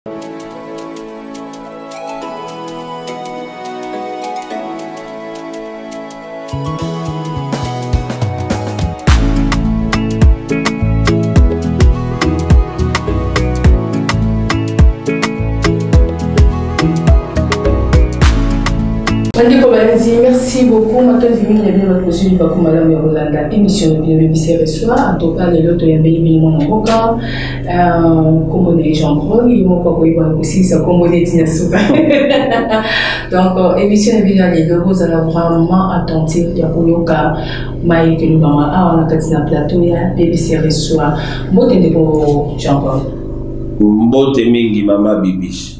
Bandeko balandi, merci beaucoup. Matondi mingi na bino bato bozwi libaku malamu ya kolanda émission na bino BBC Reçoit. En tout cas, lelo toyambeli bino mwana mboka nkombo na ye Jean Paul, ye moko akoyeba kosilisa nkombo neti na suka. Donc émission na bino ya lelo, bozala vraiment attentif ya koyoka maye tolobama awa na kati na plateau ya BBC Reçoit. Mbote ndeko Jean Paul. Mbote mingi mama Bibiche.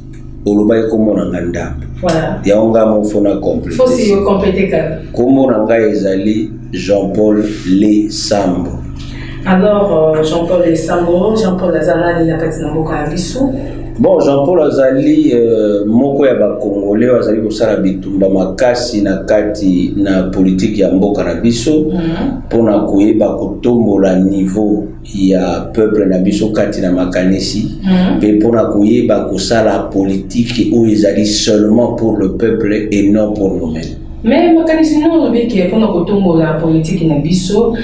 Olobaki kombo na ngai ndambo. Voilà. Yango ngai moko fo na compléter. Kombo na ngai ezali Jean-Paul Lesambo. Alors Jean-Paul Lesambo, Jean-Paul aza nani na kati na mboka ya biso? Bon, Jean-Paul azali moko ya bakongole oyo azali kosala bitumba makasi na kati na politike ya mboka na biso mpona koyeba kotombola niveau ya peuple na biso kati na makanisi mpe mpona koyeba kosala politike oyo ezali seulement pour le peuple et non pour nous-mêmes. Mais makanisi no olobi ke mpona kotombola politike na biso,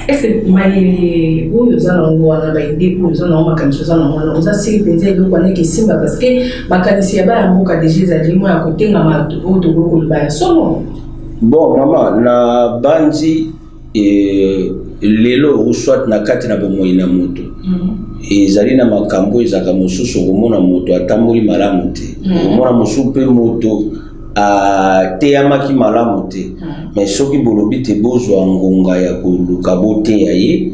ese mayele oyo oza nango wana, baide oyo oza nango, makanisi oza nango wana, oza sili mpenza eloko wana ekesimba? Parce que makanisi ya bana mboka deja ezali mwa ya kotengama oyo tokoki koloba ya solo. Bon mama, na banzi lelo ou soit na kati na bomoi na moto ezali na makambo ezalaka mosusu, okomona moto atamboli malamu te, okomona mosusu mpe moto ateyamaki malamu te, mais soki bolobi te bozwa ngonga ya koluka boteya ye,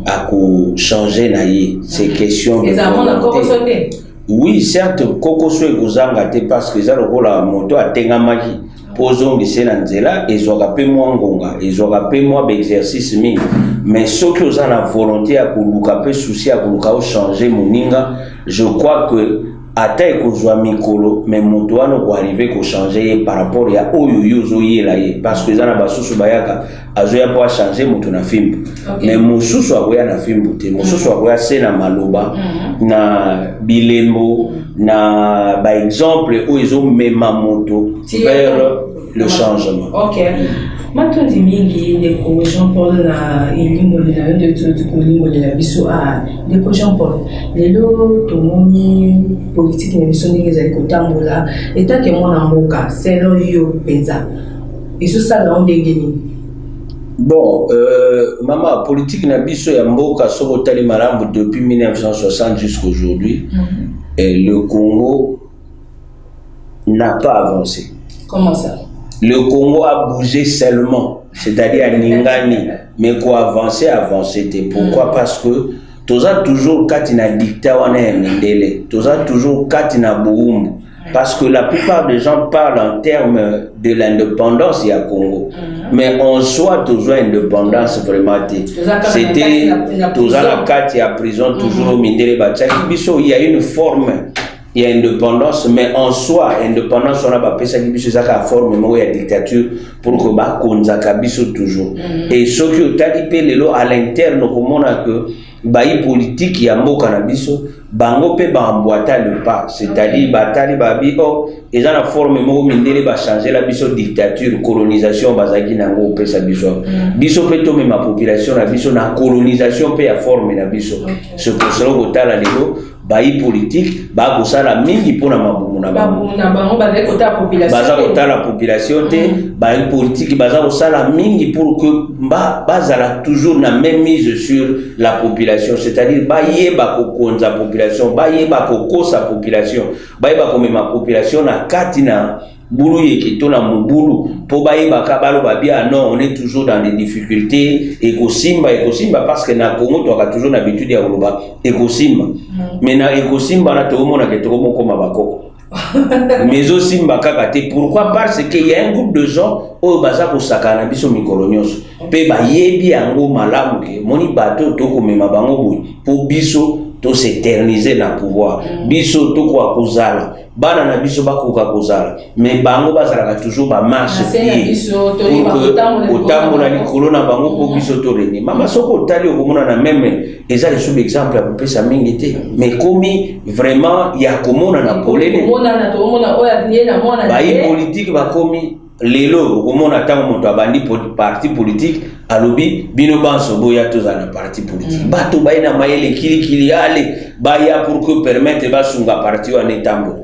akochange na ye. C'est question de volonté. Oui, certes, kokoso ekozanga te, parce que eza lokola moto atengamaki, mpo ozongisa ye na nzela ezwaka mpe mwa ngonga, ezwaka mpe mwa baexercice mingi. Mais soki oza na volonté ya koluka mpe souci ya koluka ochange moninga, je crois que ata ekozwa mikolo, mais moto wana okoarrive kochange ye par rapport ya oyo yo ozoyela ye, parce que eza na basusu bayaka, azoya mpo achange moto na fimbu, mais mosusu akoya na fimbu te, mosusu akoya se na maloba, na bilembo, na baexemple oyo ezomema moto vers le changement. Ok, matondi mingi ndeko Jean Paul na elimboli na yo nde toti kolimbolela biso. A ndeko Jean Paul, lelo tomoni politike na biso ndenge ezali kotambola. Etake mwana mboka, selon yo mpenza, ezosala yo ndenge nini? Bon, mama, politique na biso ya mboka, soki otali malamu, depuis 1960 jusqu'aujourd'hui, le Congo n'a pas avancé. Comment ça? Le Congo a bougé seulement, c'est-à-dire à ningani, mais quoi, avancer, avancer te. Pourquoi? Parce que toza toujours kati na dictat wana ya mindele, toza toujours kati na buumbu, parce que la plupart des gens parlent en termes de l'indépendance ya Congo, mais en soi tozwa indépendance vraiment te. C'était toza na kati ya prison toujours, mindele batiaki biso. Il y a une forme ya indépendance, mais en soi indépendance wana bapesaki biso eza kaka forme moko ya dictature pour que bakonzaka biso toujours. Et soki otali mpe lelo à l'interne, okomona que bayi politike ya mboka na biso, bango mpe baemboîta le pas, c'est-à-dire batali babi o eza na forme moko mindele bachangela biso dictature, colonisation bazalaki nango opesa biso, biso mpe tomema population na biso na colonisation mpe ya forme na biso. C'est pour cela kotala lelo bayi politike bakosala mingi mpona mabumu na bango, baza kotala population te. Bayi politike baza kosala mingi pour que bazala toujours na même mise sur la population, c'est-à-dire bayeba kokonza population, bayeba kokosa population, bayeba komema population na kati na bulu yeke to na mobulu, mpo bayebaka baloba bia non, on est toujours dans des difficultés, ekosimba, ekosimba, parce que na Congo toaka toujours na habitude ya koloba ekosimba. Mais na ekosimba na tokomonaka tokomokoma bakoko, mais ezosimba kaka te. Pourquoi? Parce que y a un groupe de gens oyo baza kosakana na biso mikolo nyonso mpe bayebi yango malamu ke moni bato tokomema bango boye mpo biso. Tos'éterniser na pouvoir. Biso tokoka kozala, bana na biso bakoka kozala, mais bango bazalaka toujours bamarche pied kotambola likolo na bango mpo biso torégner. Mama, soki otali, okomona na même eza lisusu exemple ya kopesa mingi te, mais komi vraiment ya komona na polele. Bayi politike bakomi lelo, okomona ntango moto abandi parti politique, alobi: "Bino banso boya, tozala na parti politique." Bato baye na mayele kilikili, ale baya pour que permettre basunga parti wana etambola.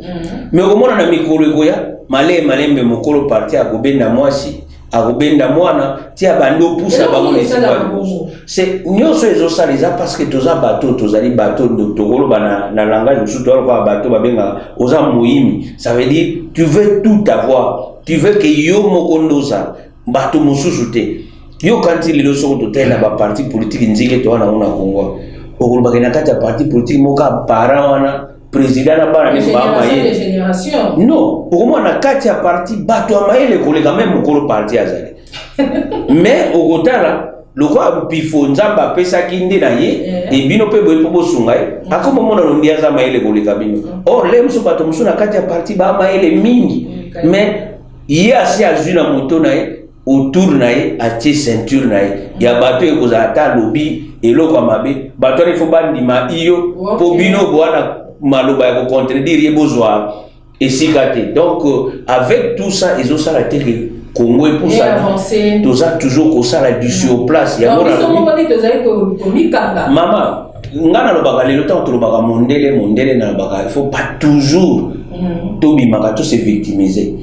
Mais okomona na mikolo ekoya, malembe malembe, mokolo parti akobenda mwasi, akobenda mwana, ti abandi opusa bango na esika liboso. C'est nyonso ezosala eza parce que toza bato, tozali bato, tokoloba na langage mosusu, toza lokola bato babengaka oza moyimi. Ça veut dire tu veux tout avoir, tu veux que yo moko nde ozala, bato mosusu te. Yo kanti lelo soki totali na baparti politique nzike toza nango na Kongo, okolobaki na kati ya parti politique moko ya parent wana, président na bana nde bamayele. Non, okomona na kati ya parti bato ya mayele koleka même mokolo parti azali. Mais okotala lokola pifo Nzambe apesaki nde na ye, ebino mpe boye mpo bosunga ye, akoma omona no ndi aza mayele koleka bino. Or le mosusu, bato mosusu na kati ya parti baa mayele mingi, mais ye asi azwi na moto na ye, autour na ye atie ceinture na ye ya bato. Ekozala ata alobi eloko ya mabe, bato wana ifo bandima iyo mpo bino bowana maloba ya kocontredire ye, bozwa esika te. Donc avec tout ça, ezosala te ke Congo epusana. Toza toujours kosala du sur place. Yango mama, nga nalobaka lelo, ntango tolobaka mondele, mondele, nalobaka il faut pas toujours tobimaka to se victimiser.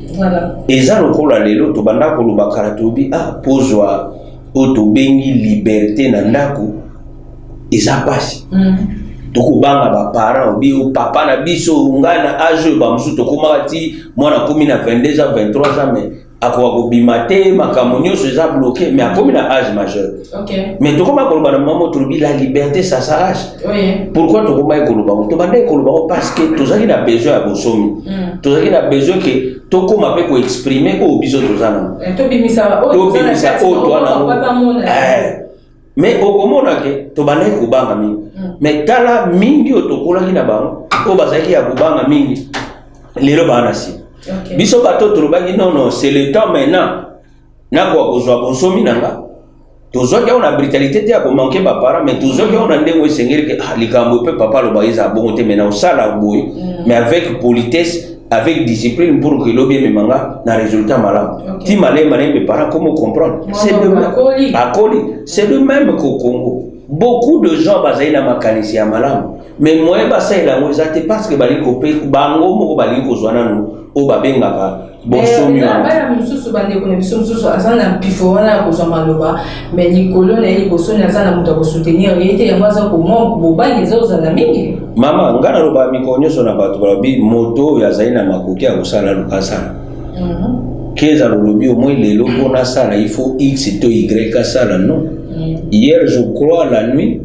Eza lokola lelo tobanda koloba kala, toyebi pozwa oyo tobengi liberté na ndako eza mpasi. Tokobanga baparent obi papa na biso. Ngai na age oyo, bamosusu tokomaka ti mwana akomi na 22 ans, 23 ans, mais akoka kobima te, makambo nyonso eza bloqué, mais akomi na âge majeur. Mais tokoma koloba na mama, tolobi la liberté, ça s'arrache. Pourquoi tokomaki koloba ngo? Tobandaki koloba ngo parce que tozalaki na besoin ya bosomi, tozalaki na besoin ke tokóma mpe koexprimer oyo biso toza nango. Tobimisa oyo toa nango. Mais okomona ke tobandaki kobanga mingi. Mais tala mingi oyo tokolaki na bango, oyo bazalaki ya kobanga mingi, lelo baa na nsima. Biso bato tolobaki: "Non, non, c'est le temps maintenant nakoka kozwa bonsomi na nga." Tozwaki yango na brutalité te ya komanquer baparent, mais tozwaki yango na ndenge esengeli ke likambo mpe papa alobaka eza bongo te, mais na osala boye, mais avec politesse, avec discipline, pour que lobi ememanga na résultat malamu. Ti malembe malembe, parent comment comprendre, c'est de akoli. C'est de même qu'au Congo, beaucoup de gens bazali na makanisi ya malamu, mais moyen basalela yango eza te, parce que balingi kope bango moko, balingi kozwa nanu oyo babengaka bonsomi. Wana bana mosusu, bandeko na biso mosusu aza na mpifo wana ya kozwa maloba, mais likolo na ye, liboso na aza na moto ya kosoutenir ye te. Yango aza bobangi eza kozala mingi. Mama, nga naloba mikolo nyonso na bato, balobi moto oyo azali na makoki ya kosala, luka asala. Kezala olobi omoi lelo mpona asala, il faut x to y asala. Non. Hier, je crois, la nuit,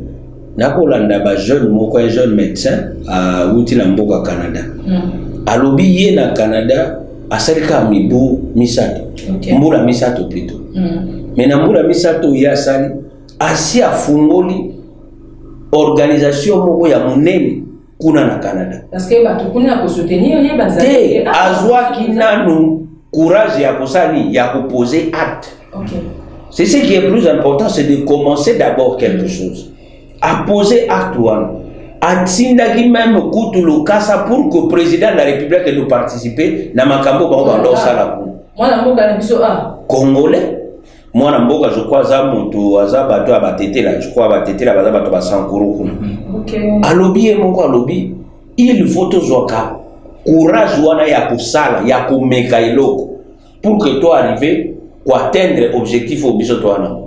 nakolanda bajeune moko, un jeune médecin awuti na mboka Canada. Alobi ye na Canada asali kaka mibu 3, mbula 3 plutôt. Mais na mbula 3 ye asali, asi afungoli organisation moko ya monene kuna na Canada. Parce que bato kuna ya kosoutenir ye bazali. Te, azwaki nanu courage ya kosala nini? Ya koposer acte. C'est ce qui est plus important, c'est de commencer d'abord quelque chose. À poser acte wana, atindaki même kutu lokasa pour que président de la République akende participer na makambo bango banda osala kuna. Mwana mboka na biso a Congolais, mwana mboka, je crois aza moto, aza bato ya Batetela, je crois Batetela baza bato basankuru kuna. Alobi ye moko, alobi il faut tozwaka courage wana ya kosala, ya komeka eloko pour que to arriver koatteindre objectif oyo biso to wana.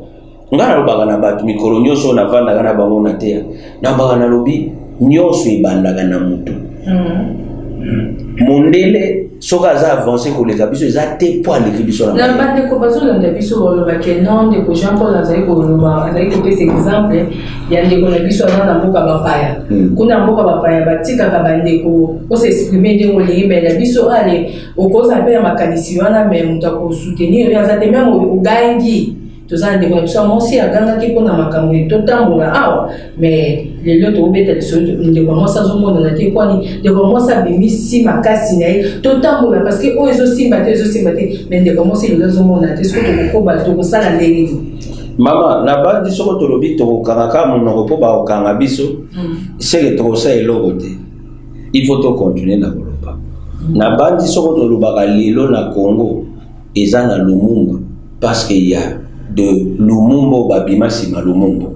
Ngai nalobaka na bato mikolo nyonso oyo navandaka na bango na teya, nalobaka, nalobi nyonso ebandaka na motu. Mondele soki aza avance koleka biso, eza te mpo aleki biso na na mayele. Bandeko bazolanda biso balobake non, ndeko Jean Paul azali koloba, azali kopesa exemple ya ndeko na biso aza na mboka bapaya. Kuna mboka bapaya batikaka bandeko os'exprimer ndenge olingi, mais na biso ale okozala mpe na makanisi wana, mais moto akosoutenir yo aza te, même ogangi. Toza na ndeko na biso ya mwasi agangaki mpona makambo totambola awa, mais lelo tobeta lisolo, ndeko ya mwasi azomonana te. Kwani ndeko ya mwasi abimisi makasi na ye totambola, parce que oyo ezosimba te, ezosimba te, mais ndeko ya mwasi lelo azomonana te. Soki tokokoba, tokosala ndenge nini? Mama, nabandi, soko tolobi tokokanga kaka monoko mpo bakokanga biso, seke tokosala eloko te. Il faut tocontinue na koloba. Nabandi, soko tolobaka lelo na Congo eza na Lumumba, parce que ya de Lumumba oyo babima nsima Lumumba,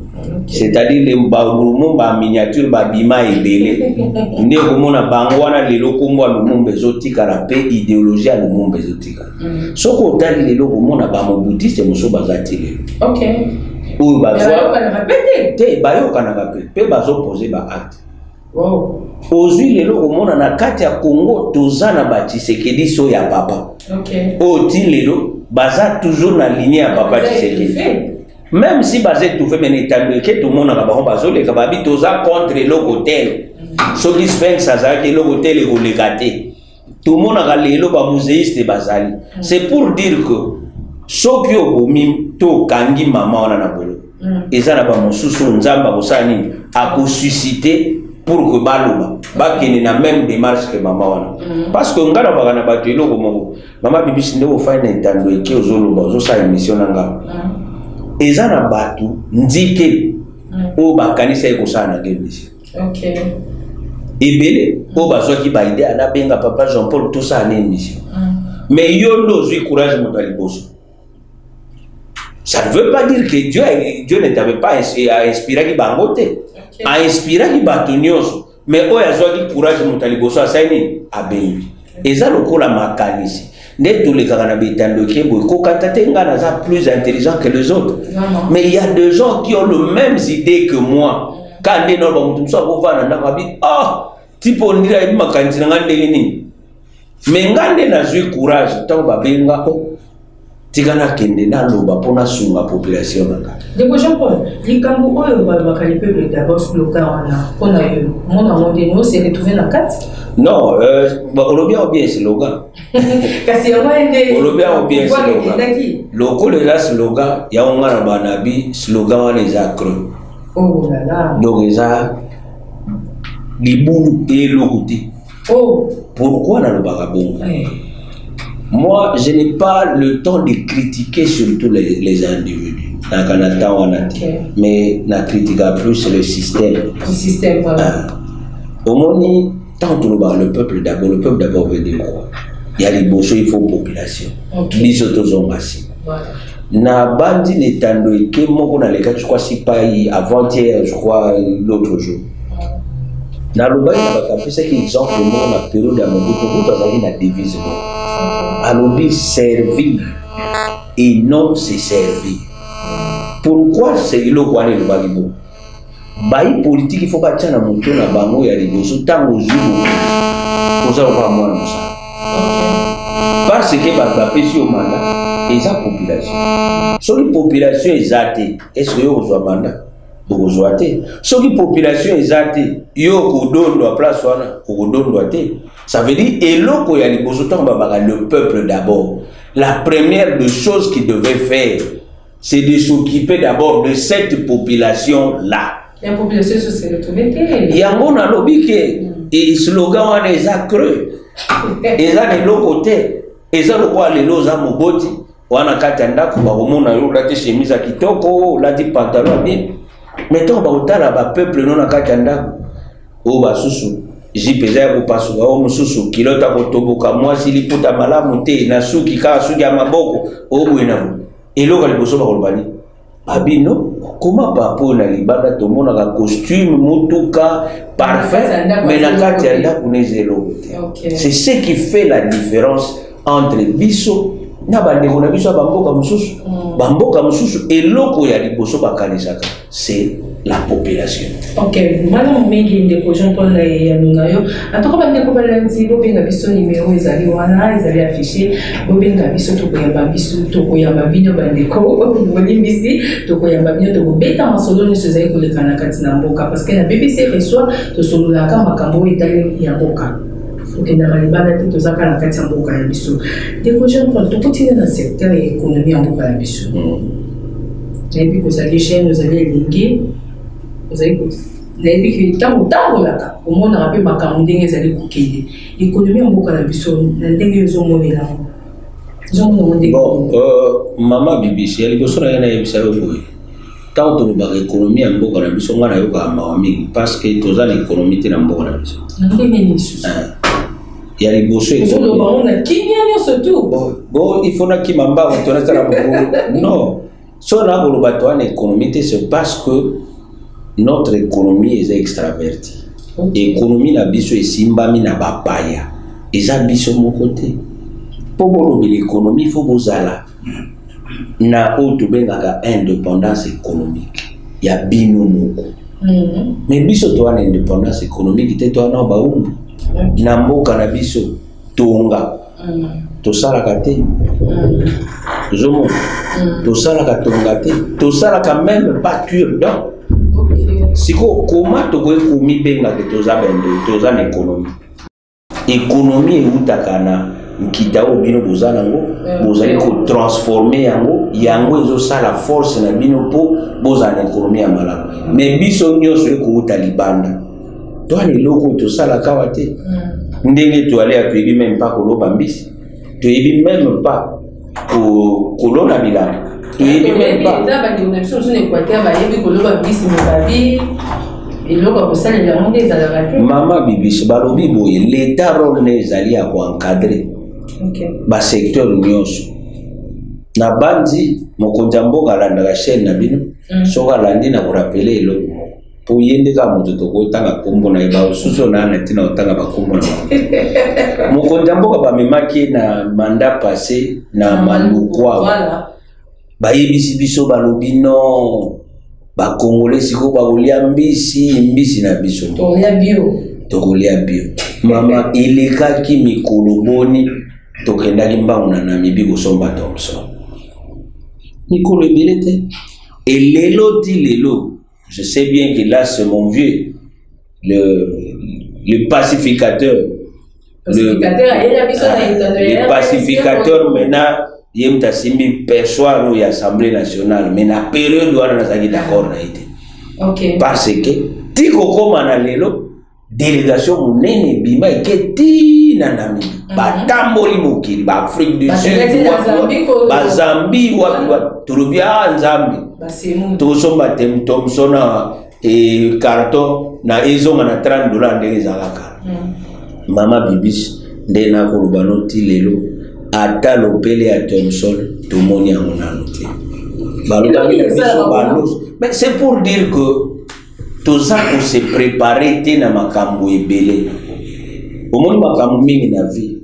c'est-à-dire Lumumba ya miniature babima ebele, nde komona bango wana lelo nkombo ya Lumumba ezotikala mpe idéologie ya Lumumba ezotikala. Soki otali lelo, komona bamobutiste mosusu baza te lelo oyo bazwa te, bayokanaka mpe bazopose baacte. Ozwi lelo komona na kati ya Congo toza na batshisekedi so ya papa oyo ti lelo baza toujours na ligne ya papa Tshisekedi, même si baza étouffé, mais na etando eke tomonaka bango bazoleka, babi toza contre eloko tel. Soki Sphinx azalaki, eloko tel ekoleka te. Tomonaka lelo bamuséiste bazali. C'est pour dire que soki obomi to okangi mama wana na boloko, eza na bamosusu oyo Nzambe akosala nini, akosuscite pour que baloba, bakende na même démarche que mama wana. Parce que ngai nabaka na bato eloko moko, mama Bibisi, nde ofai na etando eke, ozoloba, ozosala émission na nga, eza na bato nzike oyo bakanisa ye kosala na émission. Ebele oyo bazwaki baidée, nabenga papa Jean Paul, tosala na émission, mais yo nde ozwi courage moto ya liboso. Ça ne veut pas dire que Dieu ne t'avait pas inspiraki bango te. Ainspiraki bato nyonso, mais oyo azwaki courage moto ya liboso asali nini? Abengi. Eza lokola makanisi nde tolekaka na betando eke boye, kokata te ngai naza plus intelligent que les autres. Vraiment. Mais il y a des gens qui ont les mêmes idées que moi. Ka nde naloba, moto mosusu akovanda ndako abi: "Ah, tipo ondira ayebi makanisi na ngai ndenge nini?" Mais ngai nde nazwi courage ntango babenga o tika nakende naloba mpo nasunga population na ngai. Ndeko Jean Paul, likambo oyo balobaka "le peuple d'abord", slogan wana, mpona yo omona yango ndeni ose retrouve na kati? Non, olobi yango bien, slogan. Kasi yango ye nde Olobi yango bien. Pouvoir Slogan. Ekendaki. Lokola eza slogan yango, ngai na banabi slogan wana eza creux. Oh là là. Donc eza libulu, eloko te. Pourquoi nalobaka bongo? Moi, je n'ai pas le temps de critiquer surtout les individus. Naka na temps wana te. Mais na critiquer plus le système. Le système, voilà. Ah. Omoni, tant tolobaka "le peuple d'abord", le peuple d'abord veut dire quoi? Ya liboso, il faut population. Biso tozonga nsima. Na bandi na etando eke moko nalekaki, je crois sipai avant-hier, je crois l'autre jour, nalobaki na bato, apesaki exemple moko na période ya Mobutu. Mobutu azalaki na devise moko, alobi "servir et non se servir". Pourquoi c'est eloko wana elobaki bongo? Bayi politike, il faut batia na moto na bango ya liboso, ntango ozwi bokonzi, oza lokola mwana mosala, parce que bato bapesi yo mandat eza population. Soki population eza te, est-ce yo okozwa mandat? Okozwa te. Soki population eza te, yo okodondwa place wana, okodondwa te. Ça veut dire eloko ya liboso, ntango babaka "le peuple d'abord", la première des choses qu'il devait faire, c'est de s'occuper d'abord de cette population là. La population se retrouve te. Yango nalobi ke slogan wana eza creux, eza na eloko te. Eza lokola lelo oza moboti wana kati ya ndako, bakomona yo olati chemise ya kitoko, olati pantalon ya bien, mais ntango bakotala bapeuple no na kati ya ndako oyo, basusu jupe eza ya kopasuka, oyo mosusu culotte akotoboka, mwasi liputa malamu te, na suki kaka suki ya maboko oyo boye na boye, eloko ya liboso bakoloba nini? Babino koma papa oyo na libanda tomonaka costume, motuka parfait, mais na kati ya ndako na eza eloko te. C'est ce qui fait la différence entre biso na bandeko na biso ya bamboka mosusu. Bamboka mosusu, eloko ya liboso bakanisaka, c'est la population. Ok, malamu mingi, ndeko Jean Paul, na eyano na yo. Atoko bandeko balandi, bobenga biso, nimero ezali wana, ezali affiché. Bobenga biso, tokoyamba biso, tokoyamba bino bandeko, bolimbisi, tokoyamba bino, tokobeta masolo nyonso ezali koleka na kati na mboka, parce que na BBC Reçoit tosololaka makambo oyo etali ya mboka, tokendaka libanda te, toza kaka na kati ya mboka ya biso. Ndeko Jean Paul, tokotina na secteur ya économie ya mboka ya biso. Nayebi kozali jeune, ozali elingi, ozali, nayebi ke ntango otambolaka, omonaka mpe makambo ndenge ezali kokende. Économie ya mboka na biso, na ndenge ozomonela yango, ozomona yango ndenge? Bon, mama Bibisi, ya liboso na ye, nayebisa yo boye: ntango tolobaka économie ya mboka na biso, ngai nayokaka mawa mingi, parce que toza na économie te na mboka na biso. Na ndenge nini lisusu? Ya liboso, ozoloba ngo na kimia nyonso tu. Bon, il faut nakima mbango, tonasala mobulu. Non, so nakoloba toza na économie te, c'est parce que notre économie eza extraverti. Économie na biso esimbami na bapaya, eza biso moko te. Mpo bolobela économie, faut bozala na oyo tobengaka indépendance économique ya bino moko. Mais biso toza na indépendance économique te, toza na baumbu na mboka na biso. Tonga tosalaka te, ozomona, tosalaka tonga te, tosalaka même pas cure-dent. Sikoyo koma tokoki komibengaka toza bende, toza na économie? Économie eutaka na nkita oyo bino boza nango, bozali kotransformer yango, yango ezosala force na bino mpo bozala na économie ya malamu. Mais biso nyonso ekouta libanda. Towana eloko oyo tosalaka awa te. Ndenge toalea, toyebi même pas koloba mbisi, toyebi même pas kolona bilanga, toyebi même pas. Eza bandeko na biso mosusu na Équateur bayebi koloba mbisi, me babi eloko ya kosalela yango nde ezalaka te. Mama Bibisi, balobi boye: l'État, rôle ne ezali ya koencadrer basecteur nyonso. Na bandi mokonzi ya mboka alandaka chaîne na bino. Soki alandi, na korappeler eloko moko, mpo ye nde kaka moto tokotanga nkombo na ye, basusu na na ntina kotanga bakombo na bango. Mokonzi ya mboka bamemaki ye na mandat passé na Malukwa. Bayebisi biso, balobi non, bakongole sikoyo bakolia mbisi, mbisi na biso. Tokolia bio. Tokolia bio. Mama, elekaki mikolo boni tokendaki mbangu na Namibie kosomba Thomson? Mikolo ebele te. Elelo ti lelo, je sais bien que là, c'est mon vieux, le pacificateur. Pacificateur ayela biso na etando ya Le pacificateur maintenant, ye moto asimbi perchoir oyo ya Assemblée nationale. Mais na période wana, nazalaki d'accord na ye te, parce que ti kokóma na lelo, délégation monene ebima, eke ti na Namibie, batamboli mokili, baAfrique du Sud, Bakendaki na wapi, Zambie bazambie, wapi wapi. Tolobi a Nzambe, basemu tosomba te Thomson na carton na ezonga na 30 $ ndenge ezalaka. Mama Bibis, nde nakoloba no, ti lelo ata lopele ya Thomson tomoni yango nano te. Balobaki na biso baloso. Mais c'est pour dire que toza kose préparer te na makambo ebele. Omoni, makambo mingi na vie,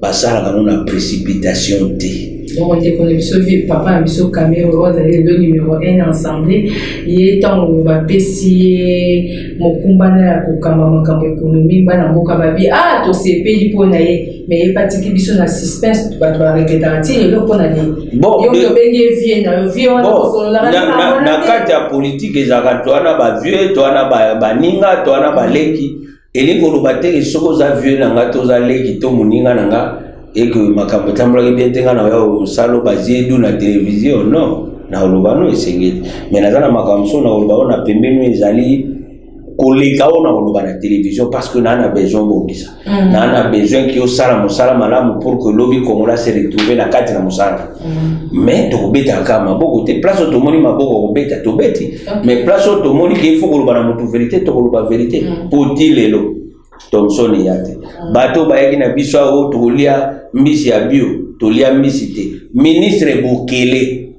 basalaka yango na précipitation te. Bongo ndeko na biso, vieux papa na biso Kamerhe, oyo azali lelo numéro 1 na Assemblée, ye ntango bapesi ye mokumbana ya kokamba makambo économie, bana mboka babi ah, tosepeli mpo na ye, mais ye batiki biso na suspense. Bato baregrettaka ti lelo mpo na nini? Bon, yo tobengi ye vieux na yo, vieux wana Bon, kosololaka na kati ya politike ezalaka to wana bavieux, to wana baninga, to wana baleki. Elingi koloba te soki oza vieux na nga, to oza leki to moninga na nga, eke makambo etambolaki bien te, nga na oya mosala bazie edu na télévision. Non, na koloba no esengeli, mais naza na makambo mosusu na koloba oyo na pembeni ezali koleka oyo na koloba na télévision, parce que naa na besoin bongisa, naa na besoin ki osala mosala malamu pour que lobi Kongola se retrouve na kati na mosala. Mais tokobetaka kaka maboko te. Place oyo tomoni maboko kobeta, tobeti, mais place oyo tomoni ke il faut koloba na motu vérité, tokoloba vérité. Po ti lelo Thomson eya te. Bato bayaki na biso awo, tokolia mbisi ya bio, tolia mbisi te. Ministre Bokele,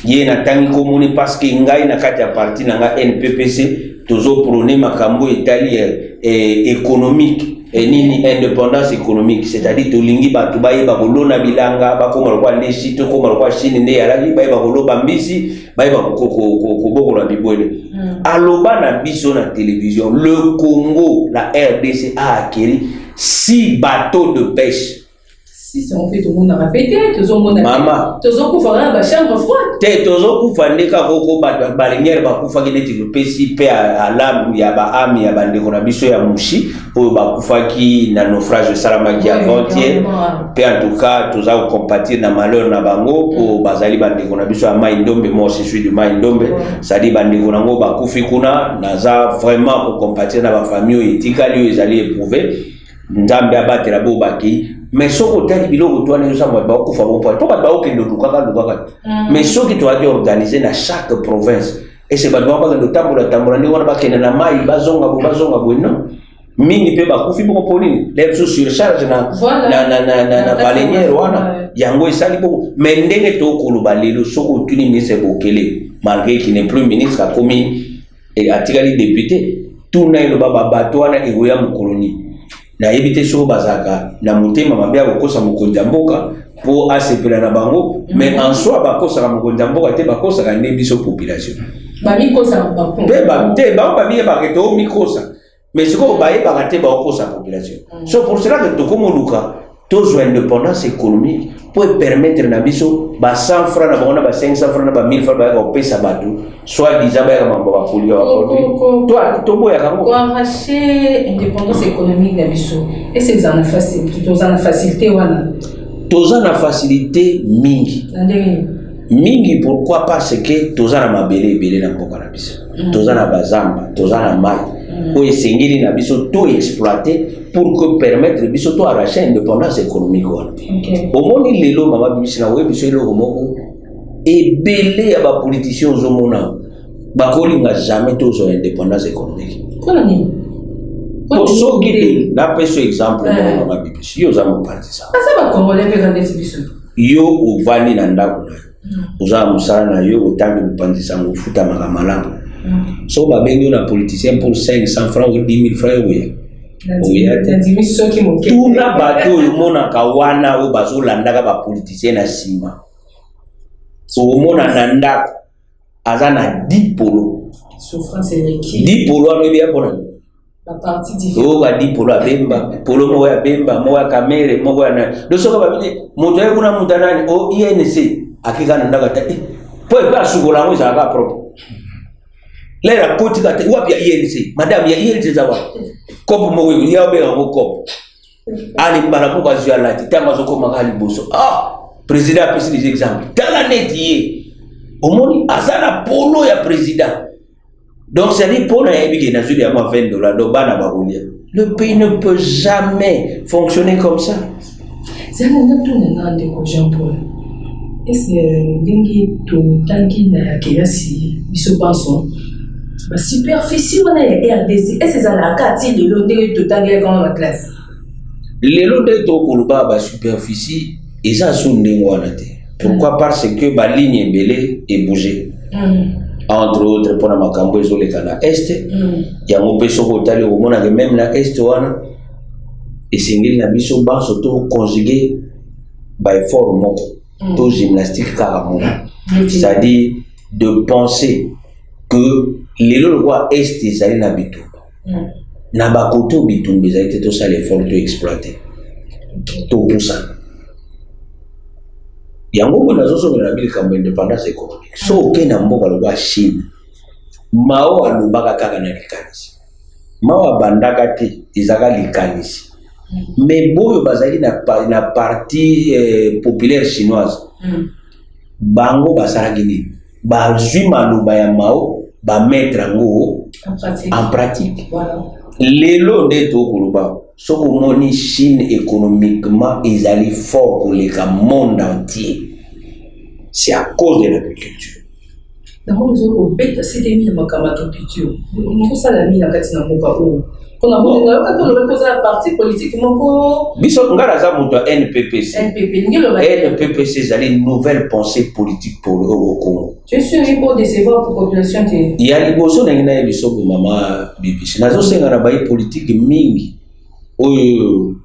ye natangi komoni, parce que ngai na kati ya parti na nga NPPC, tozoprôner makambo etali économique, nini, indépendance économique, c'est-à-dire tolingi bato bayeba kolona bilanga, bakóma lokwa ndesi, tokóma lokwa Chine nde eyalaki, bayeba koloba mbisi, bayeba kobokola bibwele. Aloba na biso na télévision: le Congo, la RDC a acquéri six bateaux de pêche. Si mpe tomonaka mpe te, tozomona. Mama. Tozokufa kaka na bachambre froide. Te, tozokufa nde kaka oko bato baleinière bakufaki. Neti topesi mpe alamu ya baâme ya bandeko na biso ya Mushi oyo bakufaki na naufrage esalamaki avant-hier. Mpe en tout cas toza kocompatir na malheur na bango, mpo bazali bandeko na biso ya Mai Ndombe. Moi aussi, suis de Mai Ndombe. C'est-à-dire bandeko nango bakufi kuna, naza vraiment kocompatir na bafamille oyo etikali, oyo ezali éprouvé. Nzambe abatela bo bakei. Mais soki otali biloko to wana ezosala, bato bakokufa bo mpo bato bakokende lukaka lukaka. Mais soki toyaki organise na chaque province, ese bato bango bakende otambola tambola ndenge wana, bakende na mai, bazonga boye, bazonga boye, non. Mingi mpe bakufi bongo mpo nini? Le biso surcharge na, na baleinière wana, yango esali bongo. Mais ndenge tokoloba lelo, soki otuni ministre Bokele, malgré qu'il n'est plus ministre, akomi atikali député, tuna eloba babato wana ekoya mokolo nini? Nayebi te soki bazalaka na motema mabe ya kokosa mokonzi ya mboka mpo asepela na bango. Mais en soi, bakosaka mokonzi ya mboka te, bakosaka nde biso population. Bamikosaka. Mpe te, bango bamiyebaka te omikosa, mais sikoyo bayebaka te baokosa population. So pour cela que tokomoluka tozwa indépendance économique mpo epermettre na biso ba 100 francs na bango, na ba 500 francs, na ba 1000 francs bayaka kopesa bato, soit disant bayaka mambo bakolia, baproduit, toboyaka yango. Koarracher indépendance économique na biso, ese eza na toza na facilité wana? Toza na facilité mingi. Na ndenge? Mingi. Pourquoi? Parce que toza na mabele ebele na mboka na biso. Toza na bazamba, toza na mai oyo esengeli na biso to exploiter pour que permettre biso to arracher indépendance économique wana. Omoni lelo, mama bibisi, na oyebi biso eloko moko, ebele ya bapoliticien ozomona bakolinga jamais tozwa indépendance économique. Mpona nini? Po soki te, napesa exemple moko. Mama bibisi, yo oza mopanzi sango. Aza bacongolais mpe kandeti biso. Yo ovandi na ndako na yo, oza na mosala na yo, otangi mopanzi sango, ofutamaka malamu. Soki babengi yo na politicien pour 500 francs ou 10 000 francs, oya? Oya te. Nandimi soki moke. Tuna bato oyo omonaka wana, oyo bazolandaka bapoliticien na nsima, okomona na ndako aza na 10 polo. Souffrance eleki. 10 polo wana, oyebi ya mpona baparti différent. Oyo badi polo ya Bemba, polo moko ya Bemba, moko ya Kamerhe, moko ya nani. Do soki babini moto aye kuna, moto ya nani o UNC, akeka na ndako ata po epe asukola yango, ezalaka propre. Lere akotika te, wapi ya UNC, madame ya UNC eza wapi? Kopo moko ya obenga yango kopo ale, mbala moko azwi, alati. Ntango azokomaka liboso, ah, président apesi des exemples, tala neti ye omoni aza na polo ya président. Donc c'est-à-dire mpo na yebi ke nazwi yango 20 $, donc bana bakolia. Le pays ne peut jamais fonctionner comme ça. Zala, natuna na ndeko Jean Paul, ese ndenge totangi na kelasi biso banso, basuperficie wana ya RDC, ese ezalaka ti lelo ndenge totangelaka wana baklasse? Lelo nde tokoloba basuperficie eza so ndenge wana te. Pourquoi? Parce que baligne ebele ebouge, entre autres mpona makambo ezoleka na Est. Yango mpe soki otali, okomonaka même na Est wana, esengeli na biso banso to conjuguer baeffort moko, to gymnastique kaka moko, c'est-à-dire de penser que lelo lokwa Est ezali na bitumba, na bakote oyo bitumba ezali te, tosala effort, to exploiter, topusana. Yango mpo nazosongela na likambo indépendance économique. So okei na mboka lokwa Chine, Mao alobaka kaka na likanisi. Mao abandaka te, ezalaka likanisi. Mais boyo bazalaki na parti populaire chinoise, bango basalaki nini? Bazwi maloba ya Mao, bamettre yango en pratique. Lelo nde tokoloba, soki omoni Chine économiquement ezali fort koleka monde entier, c'est à cause de l'agriculture. Yango ozali kobeta cdmi na makambo ya agriculture, mokosala nini na kati na mboka oyo? Mpona bolingo, ayokaki olobaki oza na parti politique moko. Biso, ngai naza moto ya NPPC. NPP lingi eloba? NPPC ezali Nouvelle Pensée Politique pour au Congo. Tu es sûr pour décevoir pour population te? Ya liboso, ndenge nayebi so mama BBC, nazosenga na bayi politique mingi oyo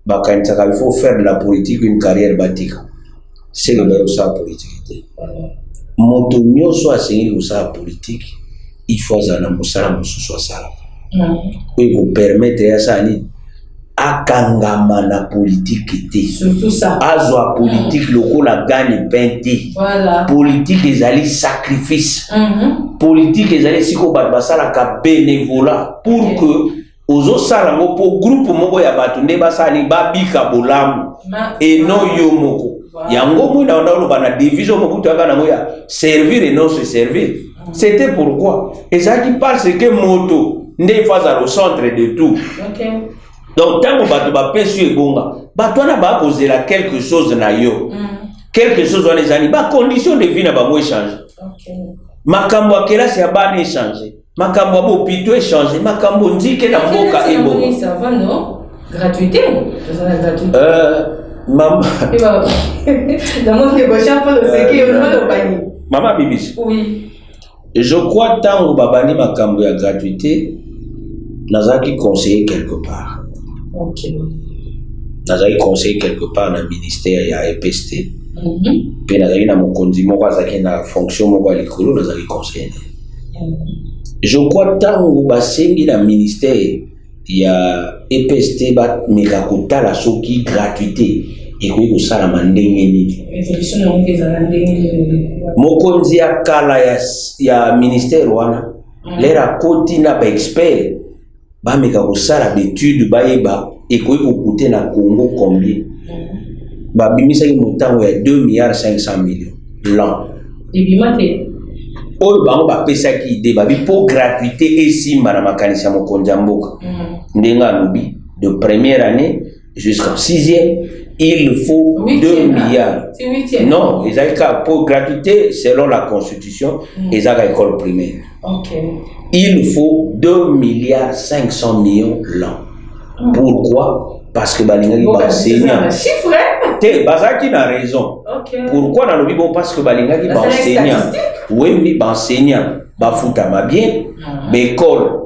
bakanisaka il faut faire de la politique une carrière, batika seke bayi kosala politique te. Moto nyonso asengeli kosala politique, il faut azala na mosala mosusu asalaka oyo ekopermettre ye asala nini? Akangama na politike te. Surtout ça. Azwa politike lokola gagne-pain te. Voilà. Politike ezali sacrifice. Politike ezali esika oyo bato basalaka bénévolat pour que ozosala yango mpo groupe moko ya bato nde basala nini, babika bolamu et non yo moko. Yango moi na oloba na devise oyo Mobutu aka nango ya servir et non se servir. C'était pourquoi ezalaki parce que moto nde il faut azala au centre de tout. Donc ntango bato bapesi yo ebonga, bato wana bakozela quelque chose na yo. Quelque chose wana ezali bacondition de vie na bango échange, makambo ya kelasi ya bana échange, makambo ya bopito échange, makambo nzike na mboka ebonga. Ça va, non? Gratuité, toza na gratuité. Mama. Yango ndeko Jean Paul oseki, ozolobani. Mama Bibisi. Oui. Je crois ntango babandi makambo ya gratuité, nazalaki conseiller quelque part. Nazalaki conseiller quelque part na ministère ya EPST mpe nazalaki na mokonzi moko azalaki na fonction moko ya likolo, nazalaki conseiller na ye. Je crois ntango basengi na ministère ya EPST bameka kotala soki gratuité ekoki kosalama ndenge nini, évolution yango ezala ndenge nini. Mokonzi ya kala ya ministère wana, lere akoti na baexpert, bameka kosala baétude, bayeba ekoki kocoûter na Congo combien. Babimisaki motango ya 2 milliards 500 millions l'an. Ebima te. Oyo bango bapesaki idée, babi mpo gratuité esimba na makanisi ya mokonzi ya mboka, ndenge alobi, de première année jusqu'en sixième, il faut 2 Huitième, hein? milliards. C'est huitième. Non, ezalaki kaka po gratuité selon la constitution ezalaka école primaire. Il faut 2 milliards 500 millions l'an. Pourquoi? Parce que balingaki baenseignant Chiffre, hein? te, bazalaki na raison. Pourquoi nalobi bon? Parce que balingaki Basalaki baenseignant statistique. Oui, baenseignant bafutama bien, baekole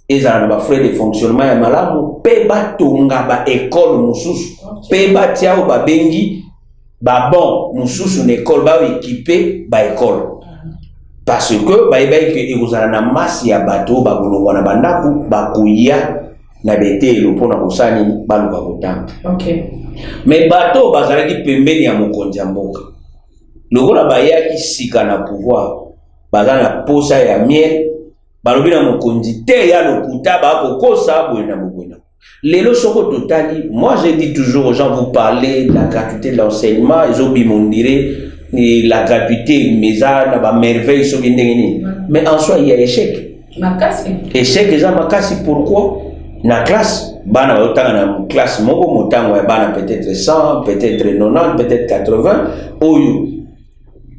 ezala na bafrais de fonctionnement ya malamu, mpe batonga baekole mosusu, mpe batia oyo babengi babanc mosusu na ekole, baéquipe baekole, parce que bayebaki ke ekozala na masse ya bato oyo bakolongwa na bandako, bakoya na betelo mpona kosala nini? Baluka kotanga. Mais bato oyo bazalaki pembeni ya mokonzi ya mboka, lokola bayaki sika na pouvoir, baza na posa ya miel, balobi na mokonzi te ya lokuta, bakokosa boye na boye na lelo. Soko totali, moi je dis toujours aux gens, vous parlez de la gratuité de l'enseignement, ezobima on dirait la gratuité mais eza na bamerveille soki ndenge nini, mais en soi il y a échec. Makasi. Échec eza makasi. Pourquoi? Na classe, bana bazotanga na classe moko, motango ya bana peut-être 100, peut-être 90, peut-être 80, oyo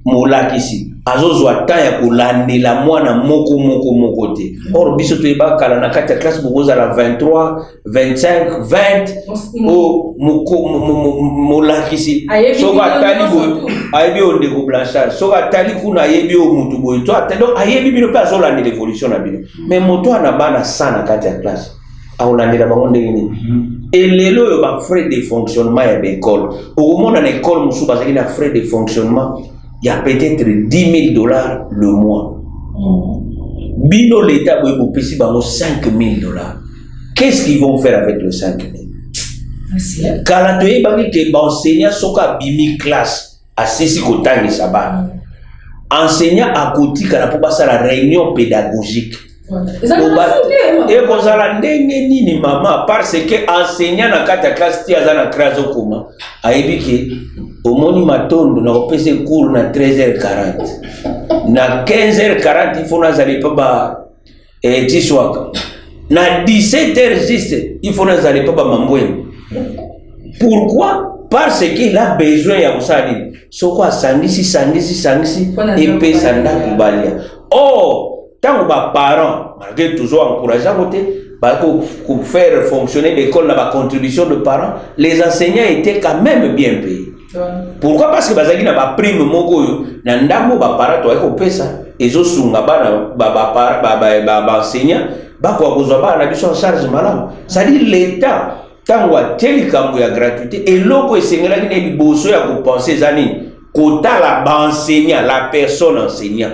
molakisi azozwa temps ya kolandela mwana moko moko moko te. Or biso toyeba kala, na kati ya classe bokozala 23, 25, 20, o molakisi Ayebi soki bino atali nyonso boye, tu. Ayebi oyo ndeko Blanchard, soki atali kuna ayebi oyo mutu boye to atali, donc ayebi bino mpe azolandela évolution na bino. Mais moto ana bana 100 na kati ya classe, akolandela bango ndenge nini? Elelo oyo bafrais de fonctionnement ya baekole, okomona na ekole mosusu bazalaki na frais de fonctionnement ya peut-être 10 000 $ le mois. Bino l'état boye bopesi bango 5 000 $. Qu'est-ce qu'ils vont faire avec le 5 000? Merci. Kala toyebaki ke baenseignant, soki abimi classe, asisi kotangisa bana, enseignant akotikala mpo basala réunion pédagogique. Ezalaka na su te. Ekozala ndenge nini, mama? Parce que enseignant na kati ya classe ti aza na classe, azokoma, ayebi ke omoni matondo na kopesa cours na 13h40, na 15h40 il faut nazala epa ba tiswaka, na 17h juste il faut nazala epa bamambwene. Pourquoi? Parce qu'il a besoin ya kosala nini? Soko asangisi, sangisi, sangisi, Mpona epesa ndako ndako balia. Or ntango baparent, malgré toujours encourage yango te, bakofaire fonctionner l'école na bacontribution de parents, les enseignants étaient quand même bien payés. Pourquoi? Parce que bazalaki na baprime moko oyo na ndambo baparent toyaki kopesa, ezosunga bana baenseignant bakoka kozwa bana na biso en charge malamu. C'est-à-dire l'état, ntango atie likambo ya gratuité, eloko esengelaki na liboso ya kopenser eza nini? Kotala baenseignant, la personne enseignant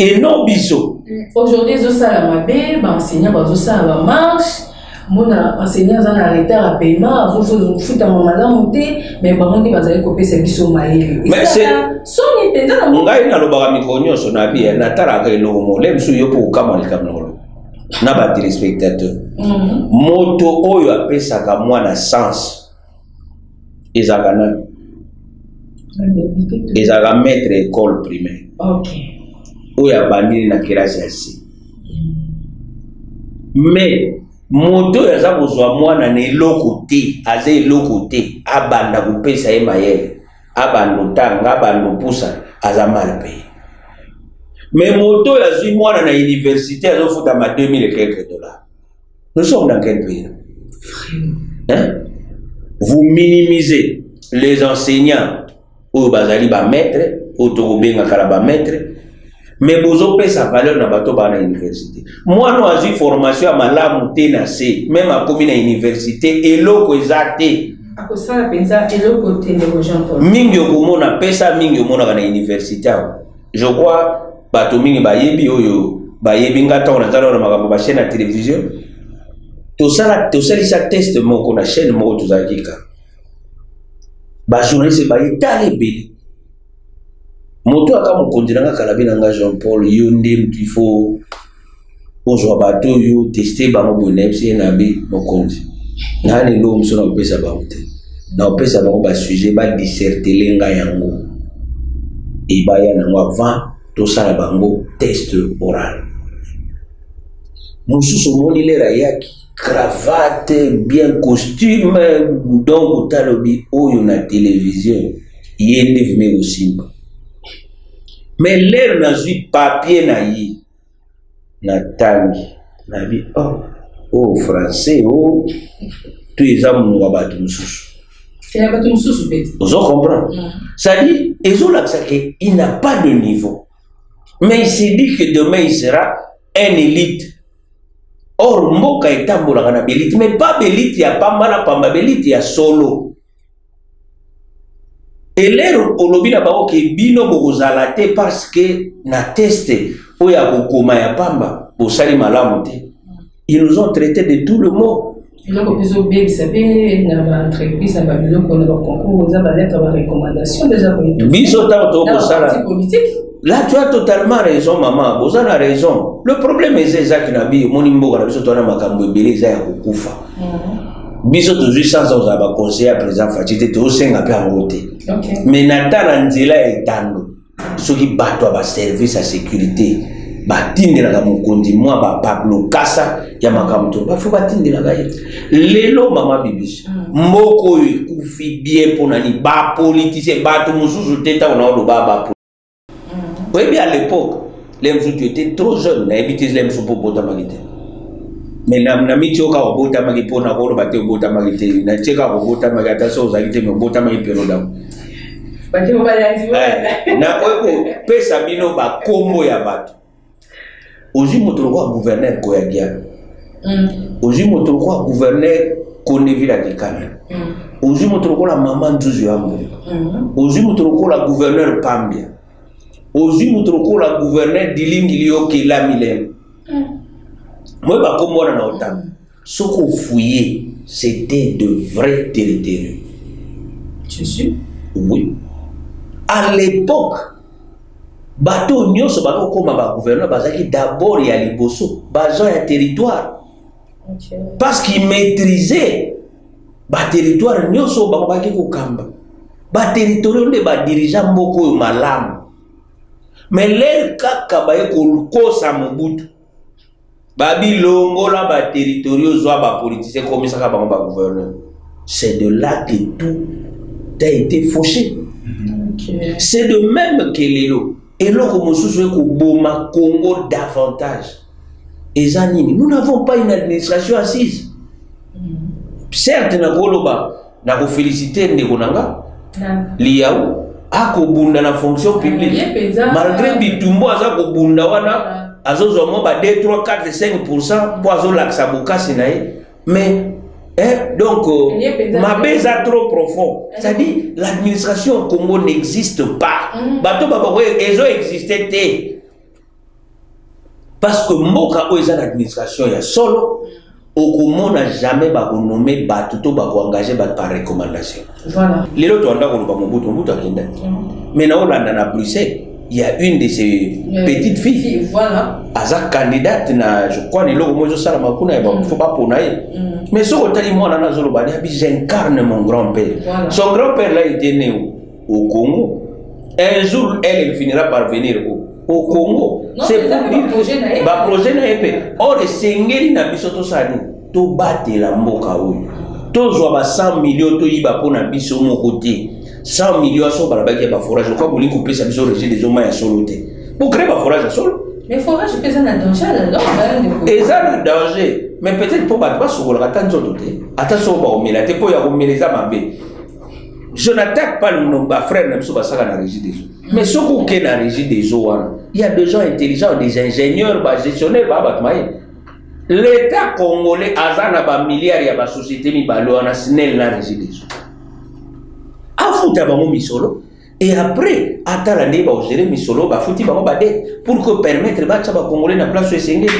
et non biso. Aujourd'hui ezosala mabe, baenseignant bazosala bamarche. Mona enseignant aza na retard ya paiement, azofutama malamu te, mais bango nde bazali kopesa biso mayele. Soni mpenza. Na ngai nalobaka mikolo nyonso na bi natalaka eloko mole mosusu, yo mpo okamwa likambo na koloba na batéléspectateur. Moto oyo apesaka mwana sens ezalaka nani? Ezalaka maître école primaire oyo abandini na kelasi ya se. Mais moto oyo aza kozwa mwana na eloko te, aza eloko te, abanda kopesa ye mayele, abanda otanga, abanda opusa, aza mal payé. Mais moto oyo azwi mwana na université, azofutama 2000 et quelques dollars. Nous sommes dans quel pays, hein? Vous minimisez les enseignants oyo bazali bamaître, oyo tokobengaka na bamaître, mais bozopesa valeur na bato baa na université. Mwana oyo azwi formation ya malamu te na se, même akomi na université, eloko eza te. Akosala mpenza eloko te, ndeko Jean Paul. Mingi okomona pesa mingi omonaka na université awa, je crois bato mingi bayebi, oyo bayebi nga ntango naza na makambo bachaîne ya télévision, tosala, tosalisa test moko na chaîne moko, tozalaki ka bajournaliste bayetala ebele. Moto aka mokonzi na nga kalabi na nga: "Jean Paul, yo nde mutu, il faut ozwa bato oyo, teste bango boye." Nayebisi ye na bi: "Mokonzi, ngai na eloko mosusu na kopesa bango te, na kopesa bango basujet badissertele ngai yango, ebaya nango avant tosala bango test oral." Mosusu omoni lere ayaki, cravate bien, costume, donc otalobi oyo na télévision ye nde vime kosimba. Mais lere nazwi papier na ye, natangi, nabi: "Oh, oyo français o to eza monoko ya bato mosusu?" Ya bato mosusu mpe. Ozo comprendre? C'est-à-dire ezolakisa ke il n'a pas de niveau, mais il s'est dit que demain il sera un élite. Or mboka etambolaka na baélite, mais pas baélite ya pamba na pamba, baélite ya solo. Elere olobi na bango ke bino bokozala te parce que na test oyo ya kokoma ya pamba bosali malamu te, ils nous ont traité de tout le mot. Eloko mpe ezobebisa mpe na baentreprise, na babiloko, na baconcours, eza balettre barecommandation déjà. Biso ntango tokosala politique. Là, tu as totalement raison, maman, boza na raison. Le problème eza ezaki na bi omoni mboka na biso towana makambo ebele eza ya kokufa. Biso tozwi chance kozala baconseiller ya président Fatshi te, tozosenga mpe yango te. Mais na ta na nzela ya etando, soki bato ya baservice ya sécurité batindelaka mokonzi mwa bapablo kasa ya makambo to bafo batindelaka ye. Lelo, mama Bibisi, mboka oyo ekufi bien mpo nani? Bapoliticien, bato mosusu te. Ntango na oloba ba, oyebi, à l'époque le mosusu tu étais trop jeune, nayebi te, le mosusu mpo obotamaki te, mais na miti oyo kaka obotamaki, mpo na koloba te obotamaki te, natie kaka obotamaki, ata so ozalaki te, mais obotamaki période yango. Nakoki kopesa bino bakombo ya bato. Ozwi moto lokola gouverneur Koyagiana, ozwi moto lokola gouverneur Kondeville Kikana, ozwi moto lokola mama Nzuzu ya Mbongo, ozwi moto lokola gouverneur Pambia, ozwi moto lokola gouverneur Dilingili Okela Milene. Moye bakombo wana na otanga, soki ofouiller, c'était de vrais territoriaux. Je suis Oui, à l'époque bato nyonso bakokóma bagouverneur bazalaki d'abord ya liboso baagent ya territoire, parce qu'ils maîtrisaient baterritoire nyonso oyo bango baki kokamba. Baterritoire nde badirigea mboka oyo malamu. Mais lere kaka baye kokosa Mobutu, babilongola baterritoire, ozwa bapoliticien, komisaka bango bagouverneur. C'est de là que tout a été fauché. C'est de même que lelo eloko mosusu ekoboma Congo davantage eza nini? Nous n'avons pas une administration assise. Certes, nakoloba, nakofélicité ndeko na nga Liau, akobunda na fonction publique. Malgré bitumbo aza kobunda wana, azozwa mwa ba 2 3 4 5 % mpo azolakisa bokasi na ye. Mais eh, donc mabe eza trop profond, c'est-à-dire l'administration au Congo n'existe pas. Bato babako ezo existe te, parce que mboka oyo eza na administration ya solo. Okomona jamais bakonommer bato to bakoengager bato par recommandation. Lelo toanda koloba Mobutu, Mobutu akenda, mais na olanda na Bruxelles, il y a une de ses petites filles aza candidate na, je crois, na eloko moko ezosalama kuna ya faut bapona ye. Mais soki otali mwana na azoloba ni abi: "J'incarne mon grand-père." Son grand-père là était né au Congo. Un jour, elle, elle finira par venir au Congo. C'est pour dire baprojet na ye mpe. Or esengeli na biso tosala nini? Tobatela mboka oyo. Tozwa ba 100 millions, toyiba mpo na biso moko te. 100 millions so balobaki ya baforage, lokwa bolingi kopesa biso Régie des eaux, mai ya solo te, bocréer baforage ya solo. Mais forage mpe eza na danger alors. Eza na danger, mais peut-être mpo bato basokolaka ata nzoto te, ata soko bakomela te, mpo ya komela eza mabe. Je n'attaque pas bafrère na biso basaka na Régie des eaux, mais soki oke na Régie des eaux wana, il y a des gens intelligents, des ingénieurs, bagestionnaire, baa bato mayele. L'État congolais aza na bamilliard ya basociété mibale wana, SNEL na Régie des eaux. Afuta bango misolo et après atala ndenge bakogérer misolo bafuti bango badettes pour que permettre batya bacongolais na place oyo esengeli.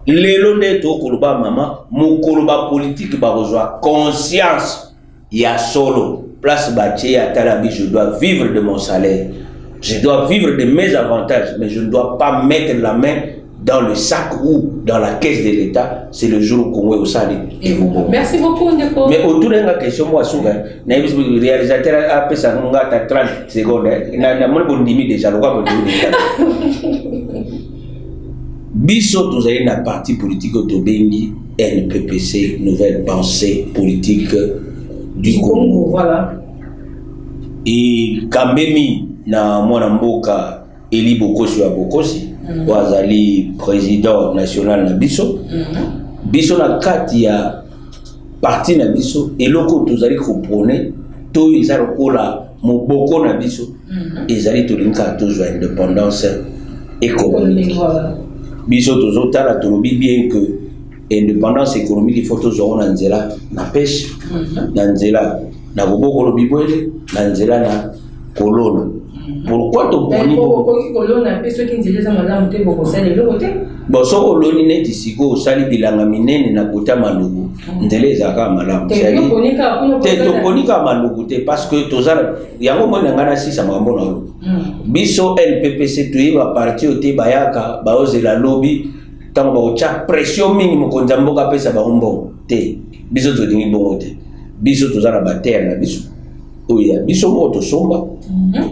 Lelo nde tokoloba, mama, mokolo bapolitike bakozwa conscience ya solo, place batie, atala bi: "Je dois vivre de mon salaire, je dois vivre de mes avantages, mais je ne dois pas mettre la main dans le sac ou dans la caisse de l'État." C'est le jour où Congo est au sali. Merci beaucoup, Ndeko. Mais autour de la question, moi, souvent, le réalisateur a fait ça 30 secondes. Na bondimi déjà, le bondimi déjà. Biso tozali na parti politique oyo tobengi NPPC, Nouvelle Pensée Politique du Congo. Ekambemi na mwana mboka Eli Bokosi ya Bokosi, oyo azali président national na biso. Biso na kati ya parti na biso, eloko oyo tozali koprôner to eza lokola moboko na biso, ezali tolingi kaka tozwa indépendance économique. Biso tozotala, tolobi bien que indépendance économique, il faut tozwa ngo na nzela na pêche, na nzela na kobokolo bibwele, na nzela na kolona. Pourquoi toponi? Okoki kolona mpe soki nzela eza malamu te, bokosala eloko te. Bon, soki oloni neti sikoyo, osali bilanga minene na kota Maluku, nzela ezalaka malamu. Te, toponi kaka Maluku te, parce que toza yango. Moi na ngai nasisa makambo na oloba. Biso NPPC toyeba parti oyo te bayaka baozela lobi ntango bakotya pression mingi, mokonzi ya mboka apesa bango mbongo te. Biso tolingi bongo te. Biso toza na baterre na biso oyo ya biso moko tosomba,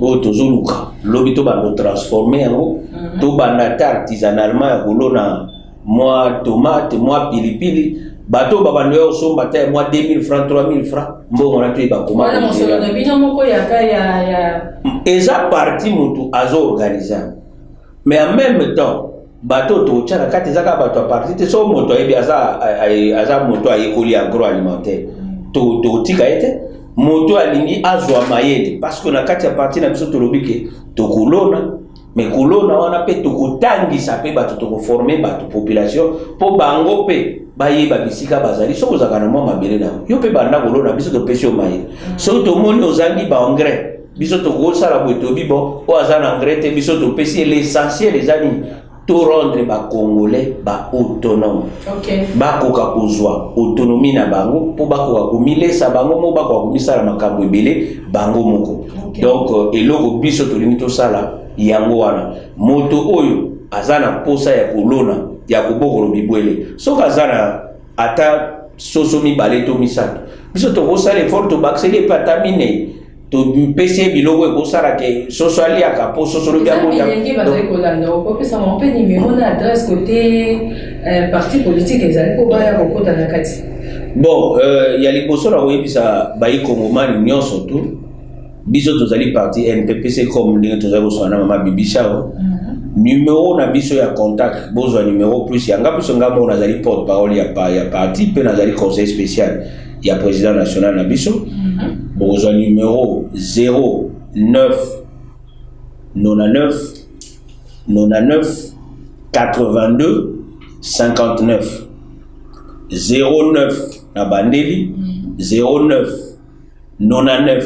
oyo tozoluka lobi tobanda kotransformer yango, tobanda ata artisanalement ya kolona mwa tomate, mwa pilipili. Bato babanda ya kosomba ata ya mwa 2000 francs, 3000 francs, mbongo wana toyeba. Koma eza parti motu azoorganiser, mais en même temps bato totya na kati eza kaka bato ya parti te. So moto ayebi, aza moto ayekoli agroalimentaire, totika ye te. Moto alingi azwa mayele, parce que na kati ya parti na biso tolobi ke tokolona, mais kolona wana mpe tokotangisa mpe bato, tokoformer bato, population, mpo bango mpe bayeba bisika bazali. Soki ozalaka na mwa mabele na yo mpe, banda kolona, biso topesi yo mayele. Soki tomoni ozangi baengrais, biso tokosala boye, tobi bon, oyo aza na engrais te, biso topesi ye. L'essentiel eza nini? Torendre bacongolais baautonome, bakoka kozwa autonomie na bango mpo bakoka komilesa bango moko, bakoka komisala makambo ebele bango moko. Donc eloko biso tolingi tosala yango wana. Moto oyo aza na posa ya kolona, ya kobokolo bibwele, soki aza na ata soso mibale to misato, biso tokosala effort, tobakiseli epe ata minei, topesi ye biloko ekosala ke soso aliaka, mpo soso lobi. Bilenge bazali kolanda, okopesa bango mpe nimero na adresse kote parti politique ezali mpo baya kokota na kati? Bon, ya liboso na koyebisa baikongomani nyonso tu, biso tozali parti NPPC, comme ndenge tozali kosala na mama Bibisha. Numero na biso ya contact, bozwa numero plus ya nga, biso nga moko nazali porte parole ya parti mpe nazali conseil spécial ya président national na biso. Bokozwa numero 09 99 99 82 59. 09 na bandeli, 09 99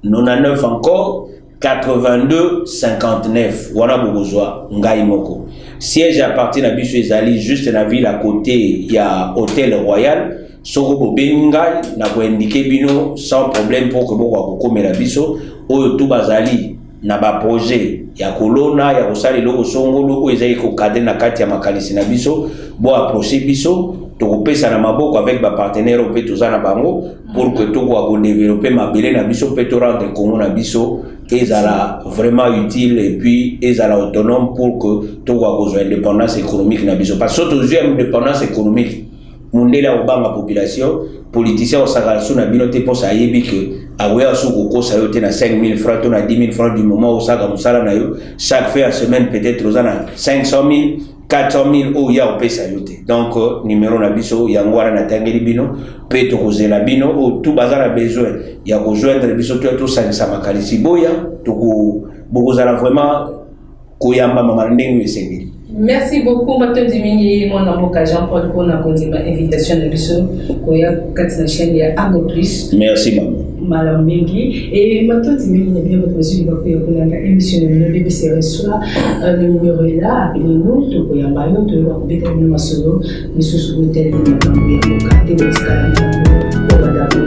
99 encore. 82 59. Wana bokozwa ngai moko. Siège ya parti na biso ezali juste na ville à côté ya Hôtel Royal. Soko bobengi ngai na koindike bino sans problème pour que bokoka kokomela biso. Oyo tu bazali na ba projet ya kolona, ya kosala eloko songolo oyo ezali kokadre na kati ya makanisi na biso, bo approcher biso, tokopesa na maboko avec ba partenaire oyo mpe toza na bango pour que tokoka kodeveloppe mabele na biso mpe to rendre Congo na biso ezala vraiment utile et puis ezala autonome pour que tokoka kozwa indépendance économique na biso. Parce que soki tozwi indépendance économique, mundele akobanga population, politicien osakala su na bino te, mposa ayebi ke akoya su kokosa yo te na 5000 francs to na 10 000 francs. Du moment osaka mosala na yo chaque fin ya semaine, peut-être oza na 500 000, 400 000 oyo ya opesa yo te. Donc numéro na biso yango wana natangeli bino, mpe tokozela bino oyo tu baza na besoin ya kojoindre biso to tosangisa makanisi. Boya, bokozala vraiment koyamba mama na ndenge esengeli. Merci beaucoup, matondi mingi, mwana mboka Jean Paul, mpona kondima invitation na biso koya kati na chaîne ya Argo Plus. Merci mama. Malamu mingi e matondi mingi na bino bato bazwi bakoya kolanda émission na bino BBC Reçoit. Le numéro est là, appelez-nous, tokoyamba yo, toyeba kobeta bino masolo misusu oyo etali makambo ya mboka te. Botikala na obadako.